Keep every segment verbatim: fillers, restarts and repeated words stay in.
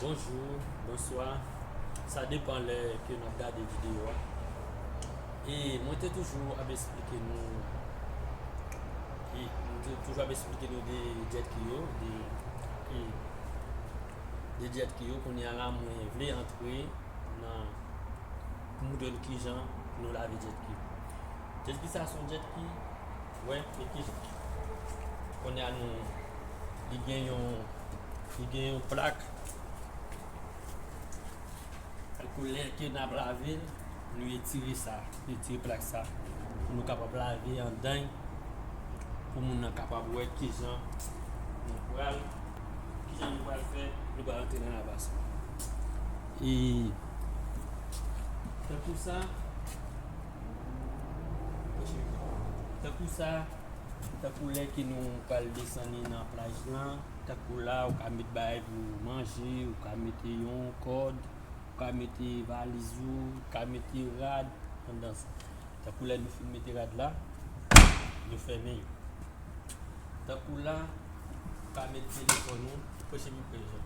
Bonjou, bonswa. Sa depann lè ke n ap gade videyo a. E mwen te toujou ap esplike nou, e mwen te toujou ap esplike nou de jet key yo, de, e de jet key yo. Kounye a la, mwen vle antre nan, pou montre nou kijan pou nou lave jet key. Jet key sa se yon jet key, wè, e kijan. Kounye a nou, li gen yon, li gen yon plak. Tankou lè ke n ap lave l, nou etire sa, nou etire plak sa, pou nou kapab lave andan l, pou moun nan kapab wè kijan nou pral, kijan nou pral fè, nou pral antre nan lavas. E tankou sa, tankou sa, tankou lè ke nou pral desann nan plaj lan, tankou la, ou ka met bagay pou manje, ou ka mete yon kòd, ou ka mete valiz ou, ou ka mete rad anndan sa. Tankou lè nou fin mete rad la, nou fèmen yo. Tankou la, ou ka met telefòn ou, pwoche pi pre, Jean.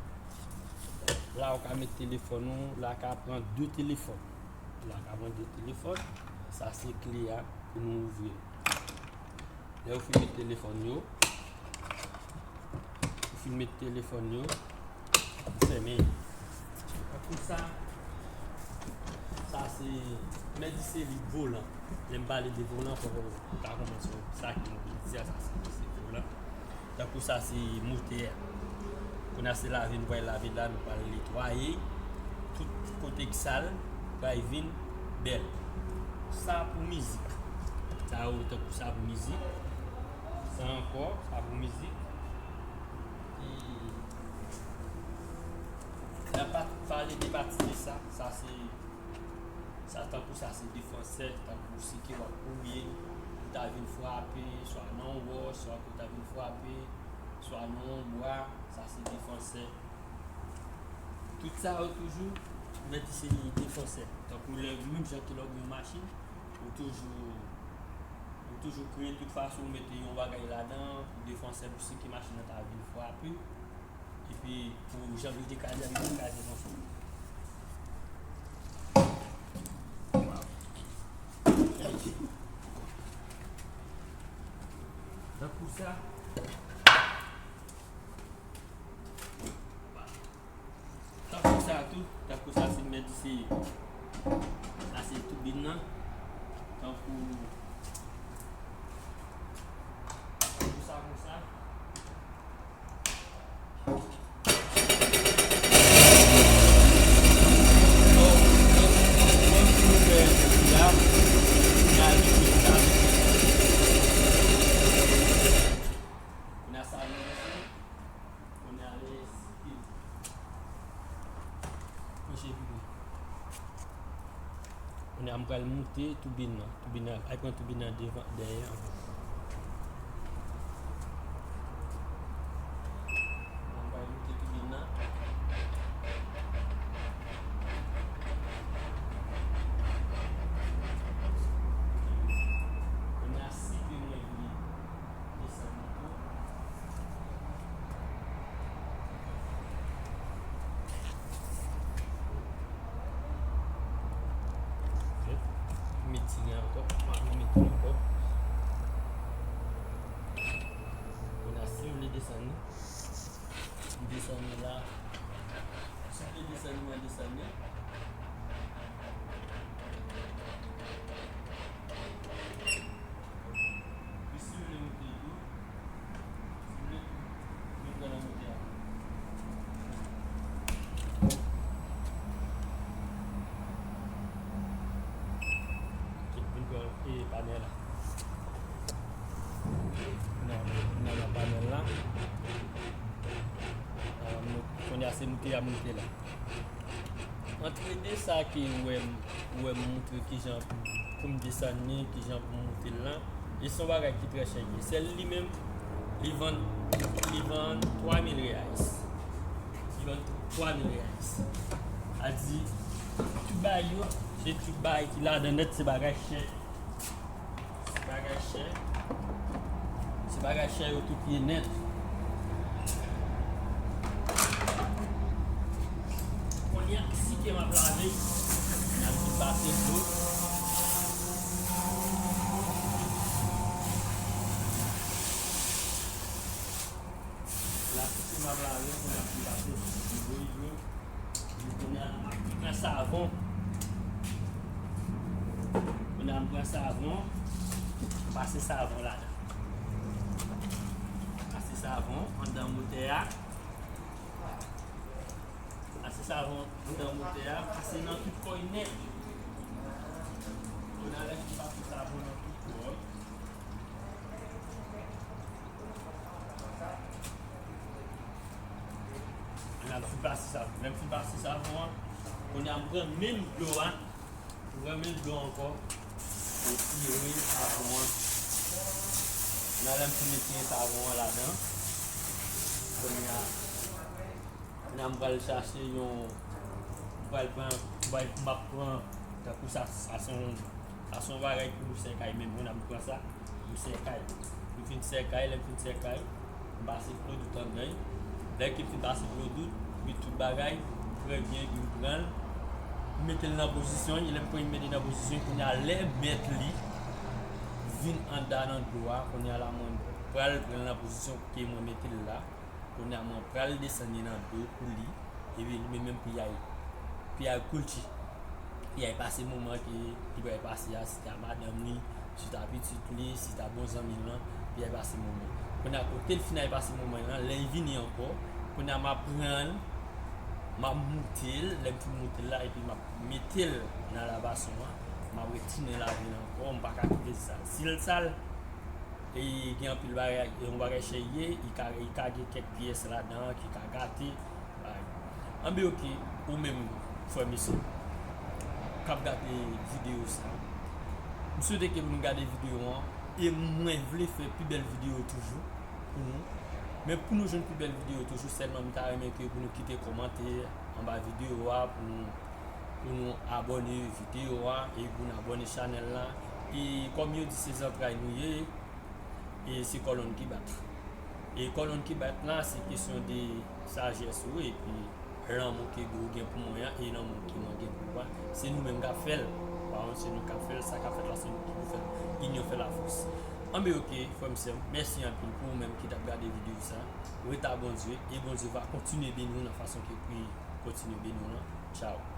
La, ou ka met telefòn ou, la ka pran de telefòn. La ka pran de telefòn. Sa se kle a pou nou ouvri l. Lè ou fin met telefòn yo, ou fin met telefòn yo, ou fèmen yo. Tankou sa, sa se, mwen di se li volan. Lè m pale de volan, fòk ou ta konprann sa ki mwen di a, sa se, se volan. Tankou sa se motè a. Kounye a se lave nou pral lave la, nou pral netwaye. Tout kote ki sal pral vin bèl. Sa pou mizik. Sa yo tankou sa pou mizik. Sa ankò, sa pou mizik. E n ap pa-, pale de pati de sa, sa se, sa tankou sa se defansè, tankou si ke w ap kouri, ou ta vin frape, swa nan yon wòch, swa ke w ta vin frape, swa nan yon bwa, sa se defansè. Tout sa yo toujou, mwen di se defansè. Tankou lè, menm jan ke lè w gen yon machin, ou toujou, ou toujou kreye tout fason, ou mete yon bagay ladan, pou defansè, pou si ke machin nan ta vin frape. Epi, pou jan yo te ka di, yo te ka di konsa. Tankou sa. Tankou sa tou, tankou sa se mèt di se, sa se toubin nan. Tankou, tankou sa konsa. Kounye a sa nou fè, kounye a lè si ke, pwoche pi pre. Kounye a m pral moute toubin nan. Toubin nan, al pran toubin nan devan, dèyè an. M pral moute toubin nan. Kounye a si ke mwen vle desann li tou. Ok. Met ti nen ankò. M ap met nen ankò. Kounye a si m vle desann li, m desann li la. Si m vle desann li, mwen desann li. Epi si w vle moute l tou, si w vle tou, vin pran nan moute a. Ok, vin pran, e, panèl la. Nan, nan, nan panèl la. Kounye a se moute a moute la. Antre de sa ke ou wè m, ou wè m montre kijan pou, pou m desann li, kijan pou m moute l lan, e se yon bagay ki trè chè. Sèl li menm, li vann, li vann twa mil reais. Li vann twa mil reais. A di, tout bagay yo, se tout bagay ki ladan nèt, se bagay chè. Se bagay chè. Se bagay chè yo tout ye nèt. Sike m ap lave, n ap vin pase dlo. La, sike m ap lave, pou n ap vin pase dlo, dlo. Kounye a, m ap pran savon. Kounye a, m pran savon, pase savon ladan. Pase savon anndan motè a. Pase savon anndan motè a, pase nan tout kò l nèt. Kounye a, lè m fin pase savon nan tout kò l, m ap fin pase savon. Lè m fin pase savon an, kounye a, m pran menm dlo a. Mwen met dlo ankò. Retire savon an. Nan lè m fin retire savon an ladan. Kounye a, kounye a m pral chache yon, m pral pran, m pral, m ap pran, tankou sa, sa se yon, sa se yon bagay pou sèkay menm, kounye a m pran sa. M sèkay. M fin sèkay, lè m fin sèkay, m pase pwodout anndan l. Lè ke m fin pase pwodout, m met tout bagay, trè byen, epi m pran l, m mete l nan pozisyon l, e lè m pran l, m mete l nan pozisyon l, kounye a lè mèt li vin anndan nan dlo a, kounye a la mwen pral pran l nan pozisyon ke mwen mete l la. Kounye a mwen pral desann li nan do pou li, epi li menm, menm piyay, piyay kulti, piyay pase moman ke li pral pase a, si ta madanm li, si ta pitit li, si ta bon zanmi l lan, piyay pase moman. Kounye a kote l fin al pase moman l lan, lè l vini ankò, kounye a m ap pran l, m ap moute l, lè m fin moute l la, epi m ap mete l nan lavasyon an, m ap retounen lave l ankò, m pa ka kite l sal. Si l sal, e gen anpil bagay, e yon bagay chè ye, li ka, li ka gen kèk pyès ladan ki ka gate. Anben oke, ou menm, frè m e sè m k ap gade videyo sa, m swete ke nou gade videyo an, e mwen vle fè pi bèl videyo toujou pou nou. Men pou nou jwenn pi bèl videyo toujou, sèlman m ta renmen ke pou nou kite kòmantè anba videyo a, pou nou, pou nou abòne videyo a, e pou nou abòne chanèl la. E kòm yo di, se zantray nou ye, e se kòlonn ki bat. E kòlonn ki bat la, se kesyon de sajès ou, epi lanmou ke ou gen pou mwen an, e lanmou ke mwen gen pou ou a, se nou menm k ap fè l. Pawòl, se nou k ap fè l, sa k ap fèt la, se nou ki pou fè l. Inyon fè lafòs. Anben oke, frè m, sè m, mèsi anpil pou ou menm ki t ap gade videyo sa. Ret a Bondye, e Bondye va kontinye beni w nan fason ke pou li kontinye beni w lan. Tchaw.